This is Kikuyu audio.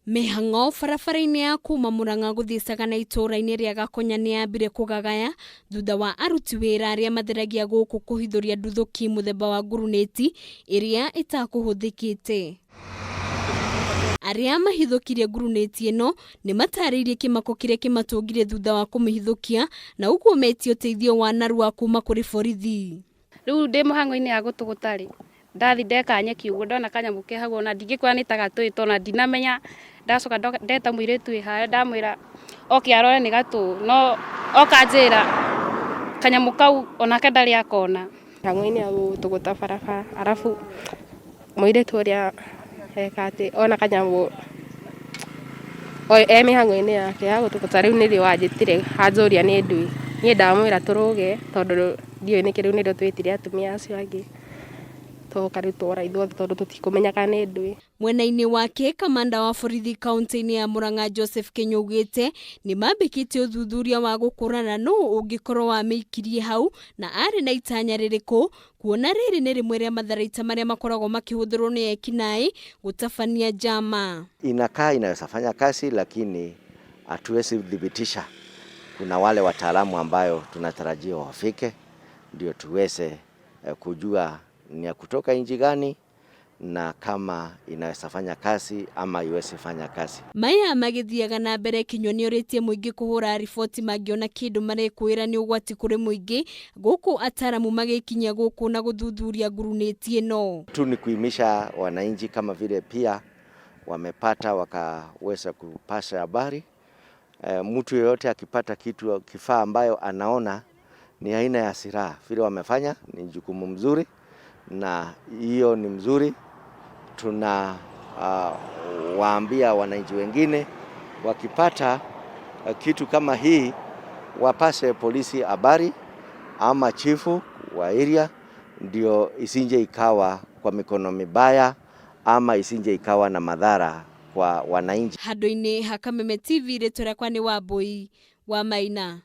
Mĩhang'o barabara-inĩ ya kuma Murang'a gũthiĩ Sagana itũũra-inĩ rĩa Gakonya nĩ yambire kũgagaya thutha wa aruti wĩra arĩa matheragia gũkũ kũhithũria nduthũki mũthemba wa ngurunĩti ĩrĩa ĩtakũhũthĩkĩte. Arĩa mahithũkirie ngurunĩti ĩno nĩ matarĩirie kĩmako kĩrĩa kĩmatũngire thutha wa kũmĩhithũkia na ũguo metie ũteithio wa narua kuma kũrĩ borithi. Rĩu ndĩ mũhang'o-inĩ ya gũtũgũta rĩ, ndathi ndeka nyeki ũguo ndona kanyamũ ke hau ona ndingĩkwĩra nĩ ta gatũĩ tondũ ona ndinamenya. Ndacoka ndeta mũirĩtu wĩ harĩa ndamwĩra oke arore nĩ gatũũ no oka anjĩra kanyamũ kau onake ndarĩ akona. Mĩhang'o-inĩ ya gũtũgũta barabara arabu mũirĩtu ũrĩa eka atĩ ona kanyamũ e mĩhang'o-inĩ yake ya gũtũgũta rĩu nĩrĩo anjĩtire anjũria nĩ ndũĩ. Niĩ ndamwĩra tũrũge tondũ ndiũĩ nĩkĩ rĩu nĩrĩo twĩtire atumia acio angĩ twoka rĩu twora ithuothe tondũ tũtikũmenyaga nĩ ndũĩ. Mwena-inĩ wake kamanda wa borithi kaunti-inĩ ya Murang'a Joseph Kinyua augĩte nĩ mambĩkĩtie ũthuthuria wa gũkũrana nũ ũngĩkorwo wamĩikirie hau na arĩ na itanya rĩrĩkũ kuona rĩrĩ nĩ rĩmwe rĩa matharaita marĩa makoragwo makĩhũthĩrwo nĩ ekinaĩ gũtabania njama. Inakaa inaweza fanya kazi, lakini hatuwezi thibitisha. Kuna wale wataalamu ambayo tunatarajia wafike ndio tuweze kujua ni ya kutoka nchi gani na kama inaweza fanya kazi ama iwezi fanya kazi. Maya magĩthiaga na mbere Kinyua nĩorĩtie mũingĩ kũhũra riboti mangĩona kĩndũ marekwĩra nĩ ũgwati kũrĩ mũingĩ gũkũ ataramu magĩkinyia gũkũ na gũthuthuria ngurunĩti ĩno. Tu ni kuhimiza wananchi kama vile pia wamepata wakaweza kupasha habari. Mtu yeyote akipata kitu kifaa ambayo anaona ni aina ya silaha vile wamefanya ni jukumu mzuri, na hiyo ni mzuri. Tuna waambia wananchi wengine wakipata kitu kama hii wapase polisi habari ama chifu wa area, ndio isinje ikawa kwa mikono mibaya ama isinje ikawa na madhara kwa wananchi. Handũ-inĩ ha Kameme TV rĩtwa rĩakwa nĩ Wambui wa Maina.